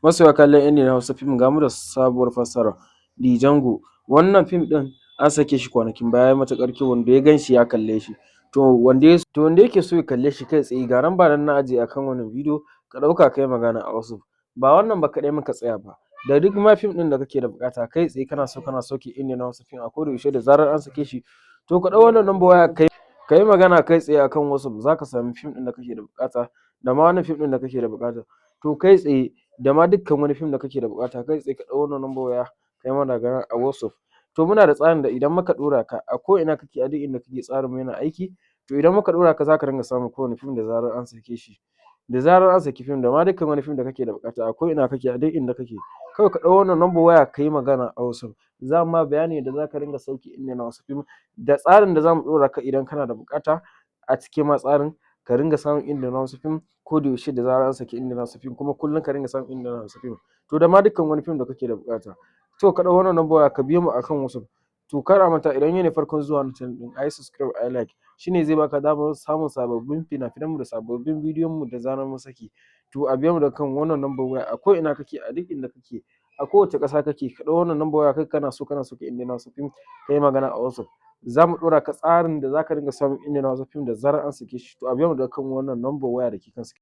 Masoya kallon Indian Hausa fim, ga mu da sabuwar fassara Django. Wannan fim ɗin an sake shi kwanakin baya, ya yi matuƙar kyau. Wanda ya gan shi ya kalle shi. To wanda yake so ya kalle shi kai tsaye, ga namba nan na ajiye akan wannan bidiyo, ka ɗauka ka yi magana a WhatsApp. Ba wannan ba kaɗai muka tsaya ba, da duk ma fim ɗin da kake da buƙata kai tsaye kana so kana sauke Indian Hausa fim a koda yaushe da zarar an sake shi, to ka ɗau wannan number waya ka yi magana kai tsaye akan WhatsApp, za ka sami fim ɗin da kake da buƙata, da ma wannan fim ɗin da kake da buƙata. To kai tsaye, da ma dukkan wani fim da kake da buƙata, kai tsaye ka ɗau wannan number waya ka yi mana magana a WhatsApp. To muna da tsarin da idan muka ɗora ka, a ko ina kake, a duk inda kake, tsarin mu yana aiki. To idan muka ɗora ka, za ka ringa samun kowane fim da zarar an sake shi. Da zarar an saki fim, da ma dukkan wani fim da kake da buƙata, a ko ina kake, a duk inda kake, kawai ka ɗau wannan number waya ka yi magana a WhatsApp. Za mu ma bayani yadda za ka ringa sauke Indian Hausa fim, da tsarin da za mu ɗora ka idan kana da buƙata a cikin ma tsarin ka ringa samun Indian Hausa fim ko da yaushe da zarar an saki Indian Hausa fim, kuma kullum ka ringa samun Indian Hausa fim. To da ma dukkan wani fim da kake da buƙata. To ka ɗau wannan number waya ka biyo mu akan WhatsApp. To kar a manta, idan yau ne farkon zuwa wannan channel ɗin, a yi subscribe, a yi like, shi ne zai baka damar samun sababbin fina-finanmu da sababbin bidiyon mu da zarar mun saki. To a biyo mu da kan wannan number waya a ko ina kake, a duk inda kake, a kowace ƙasa kake, ka ɗau wannan number waya kai kana so kana sauke Indian Hausa fim, ka yi magana a WhatsApp. Za mu ɗora ka tsarin da za ka ringa samun Indian Hausa fim da zarar an sake shi. To a biyo mu da kan wannan number waya da ke kan screen.